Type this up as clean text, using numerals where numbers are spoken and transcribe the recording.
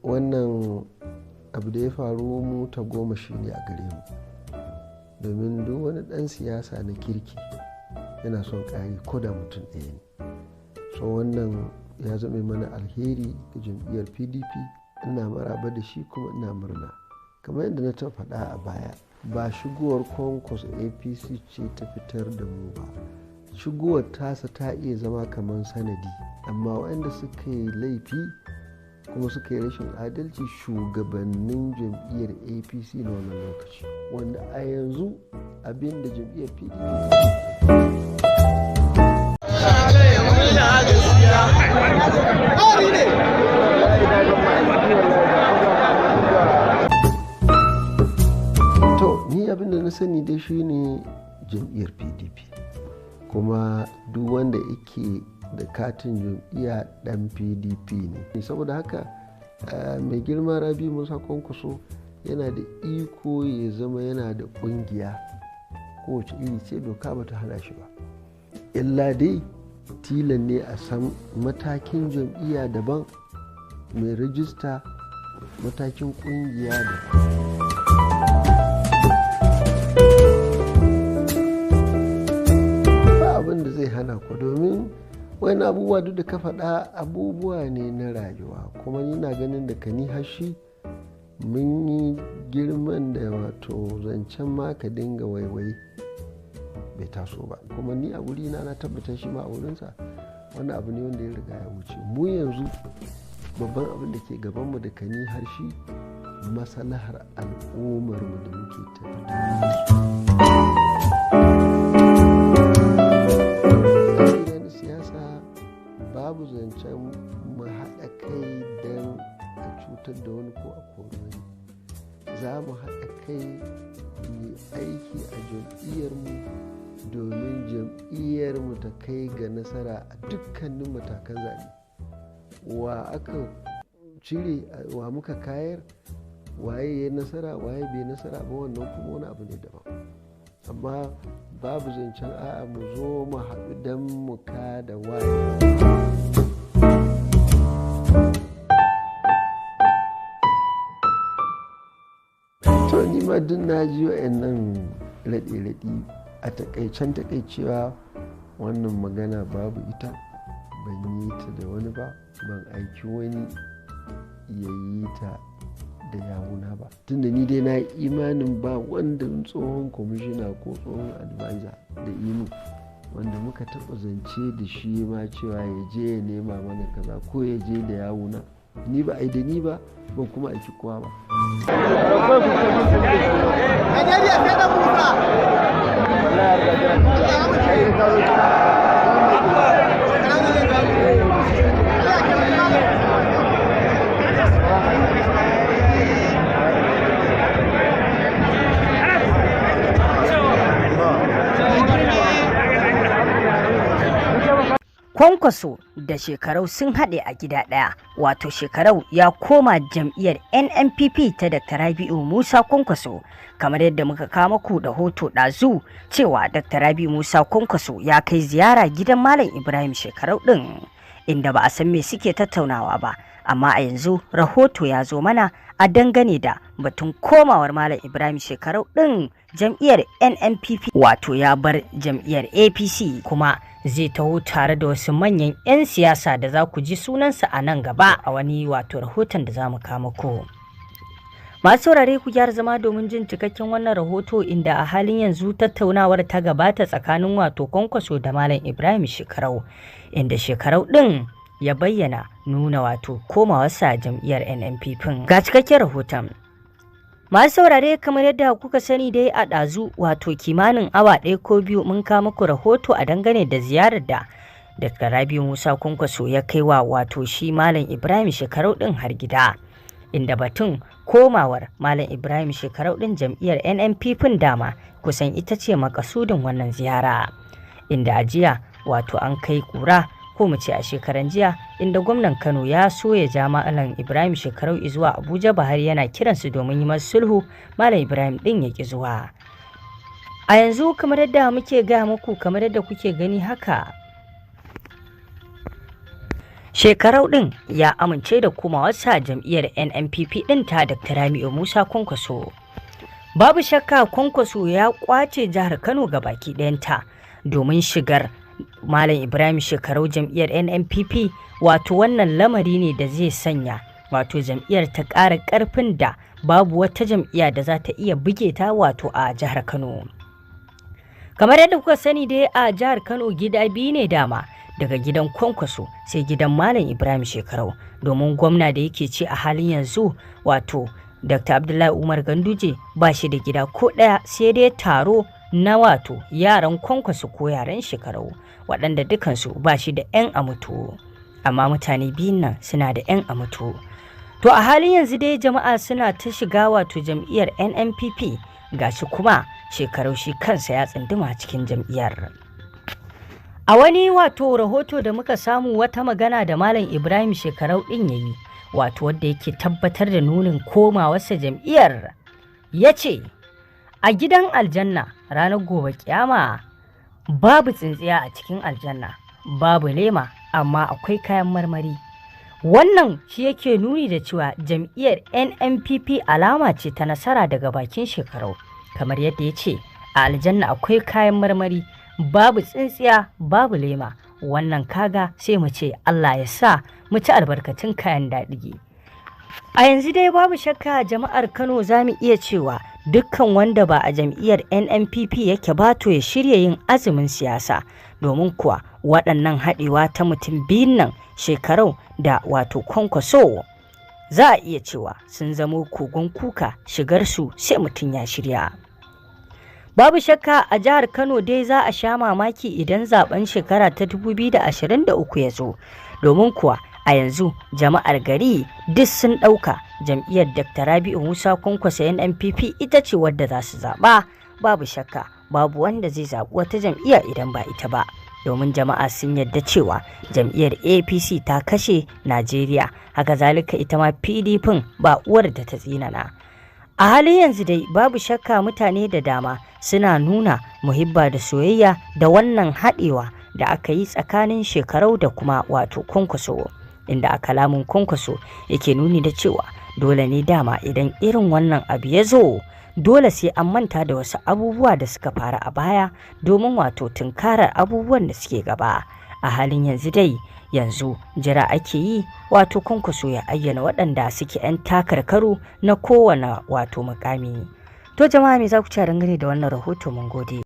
Wannan abu da ya faru mu ta goma shi ne a gare mu, domin duk wani ɗan siyasa na kirki yana son ƙari ko da mutum ɗaya ne. So wannan ya zame mana alheri ga jam'iyyar PDP. Ina maraba da shi kuma ina murna. Kamar yadda na taɓa faɗa a baya, ba shigowar Kwankwaso APC ce ta fitar da mu ba. Shigowar tasa ta iya zama kamar sanadi, amma waɗanda suka yi laifi kuma suka yi rashin adalci shugabannin jam'iyyar APC na wannan lokaci, wanda a yanzu abin da jam'iyyar PDP. To, ni abin da na sani dai shine jam'iyyar PDP, kuma duk wanda yake da katin jam'iyya dan PDP ne. Saboda haka mai girma Rabi Musa Kwankwaso yana da iko ya zama yana da kungiya kowace iri ce, doka ba ta hana shi ba. Illa dai tilan ne a san matakin jam'iyya daban, mai rajista matakin kungiya daban. Ba abin da zai hana ku, domin wani abubuwa duk da ka faɗa abubuwa ne na rayuwa. Kuma ni na ganin da kani hashi mun yi girman da wato zancen ma ka dinga waiwai bai taso ba. Kuma ni a wurina na tabbatar shi ma a wurinsa wani abu ne wanda ya riga ya wuce. Mu yanzu babban abin da ke gabanmu da kani har shi maslahar al'ummarmu da muke tafi. Siyasa babu zancen mu haɗa kai don a cutar da wani ko a kori wani. Za mu haɗa kai mu aiki a jam'iyyarmu domin jam'iyyarmu ta kai ga nasara a dukkanin matakan zaɓe. Wa aka cire, wa muka kayar, waye ya nasara, waye bai nasara ba, wannan kuma wani abu ne daban. Amma babu zancen a'a mu zo mu haɗu don mu kada waye. To, ni ma duk na ji wa'annan raɗe-raɗi. A takaicen takaicewa, wannan magana babu ita, ban yi ta da wani ba, ban aiki wani ya yi ta da yawuna ba. Tunda ni dai na imanin ba wanda tsohon kwamishina ko tsohon advisor da imu wanda muka taɓa zance da shi ma cewa ya je ya nema mana kaza ko ya je da yawuna. Ni ba a yi da ni ba, ban kuma aiki kowa ba. Kwankwaso da Shekarau sun haɗe a gida ɗaya, wato Shekarau ya koma jam'iyyar NNPP ta Dr. Rabi'u Musa Kwankwaso, kamar yadda muka kawo muku da hoto ɗazu cewa Dr. Rabi'u Musa Kwankwaso ya kai ziyara gidan Malam Ibrahim Shekarau ɗin, inda ba a san me suke tattaunawa ba, amma a yanzu rahoto ya zo mana a dangane da batun komawar Malam Ibrahim Shekarau ɗin jam'iyyar NNPP, wato ya bar jam'iyyar APC kuma zai taho tare da wasu manyan 'yan siyasa da za ku ji sunansa a nan gaba a wani wato rahoton da za mu kama ku. Masu saurare, ku gyara zama domin jin cikakken wannan rahoto, inda a halin yanzu tattaunawar ta gabata tsakanin wato Kwankwaso da Malam Ibrahim Shekarau, inda Shekarau ɗin ya bayyana nuna wato komawarsa jam'iyyar NNPP. Ga cikakken rahoton. Masu saurare, kamar yadda kuka sani dai, a ɗazu wato kimanin awa 1 ko 2 mun kawo muku rahoto a dangane da ziyarar da Dr. Rabi Musa Kwankwaso ya kai wa wato shi Malam Ibrahim Shekarau ɗin har gida, inda batun komawar Malam Ibrahim Shekarau ɗin jam'iyyar NNPP dama kusan ita ce makasudin wannan ziyara. Inda a jiya wato an kai kura, ko mu ce a shekaran jiya, inda gwamnan Kano ya so ya ja Malam Ibrahim Shekarau zuwa Abuja. Buhari yana kiransu domin yi masu sulhu, Malam Ibrahim din ya ki zuwa. A yanzu kamar yadda muke gaya muku, kamar yadda kuke gani haka, Shekarau ɗin ya amince da komawarsa jam'iyyar NNPP ɗin ta Dr. Rabi'u Musa Kwankwaso. Babu shakka Kwankwaso ya kwace jihar Kano ga baki ɗayanta domin shigar Malam Ibrahim Shekarau jam'iyyar NNPP, wato wannan lamari ne da zai sanya wato jam'iyyar ta ƙara ƙarfin da babu wata jam'iyya da za ta iya buge ta wato a jihar Kano. Kamar yadda kuka sani dai, a jihar Kano gida biyu ne dama, daga gidan Kwankwaso sai gidan Malam Ibrahim Shekarau, domin gwamna da yake ci a halin yanzu, wato Dr. Abdullahi Umar Ganduje, ba shi da gida ko ɗaya, sai dai taro na wato yaran Kwankwaso ko yaran Shekarau, waɗanda dukansu ba shi da 'yan amutu. Amma mutane biyun nan suna da 'yan amutu. To a halin yanzu dai jama'a suna ta shiga wato jam'iyyar NNPP, gashi kuma Shekarau shi kansa ya tsunduma cikin jam'iyyar. A wani wato rahoto da muka samu, wata magana da Malam Ibrahim Shekarau ɗin ya yi, wato wadda yake tabbatar da nunin komawarsa jam'iyyar, ya ce a gidan aljanna ranar gobe kiyama babu tsintsiya a cikin aljanna, babu lema, amma akwai kayan marmari. Wannan shi yake nuni da cewa jam'iyyar NNPP alama ce ta nasara daga bakin Shekarau, kamar yadda ya ce a aljanna akwai kayan marmari, babu tsintsiya, babu lema. Wannan kaga sai mu ce Allah ya sa mu ci albarkacin kayan daɗi. A yanzu dai babu shakka jama'ar Kano, za mu iya cewa dukkan wanda ba a jam'iyyar NNPP yake ba, to ya shirya yin azumin siyasa, domin kuwa waɗannan haɗewa ta mutum biyun nan, Shekarau da wato Kwankwaso, za a iya cewa sun zamo kogon kuka, shigarsu sai mutum ya shirya. Babu shakka a jihar Kano dai za a sha mamaki idan zaben shekara ta 2023 ya zo, domin kuwa a yanzu jama'ar gari duk sun ɗauka jam'iyyar Dr. Rabi'u Musa Kwankwaso NNPP ita ce wadda za su zaɓa. Babu shakka babu wanda zai zaɓi wata jam'iyya idan ba ita ba, domin jama'a sun yadda cewa jam'iyyar APC ta kashe Najeriya, haka zalika ita ma PDP ba uwar da ta tsinana. A halin yanzu dai babu shakka mutane da dama suna nuna muhibba da soyayya da wannan haɗewa da aka yi tsakanin Shekarau da kuma wato Kwankwaso, inda a kalamin Kwankwaso yake nuni da cewa dole ne dama idan irin wannan abu ya zo, dole sai an manta da wasu abubuwa da suka faru a baya domin wato tunkarar abubuwan da suke gaba. A halin yanzu dai yanzu jira ake yi wato Kwankwaso ya ayyana waɗanda suke 'yan takarkaru na kowane wato mukami. To jama'a, me za ku ci dangane da wannan rahoto? Mun gode.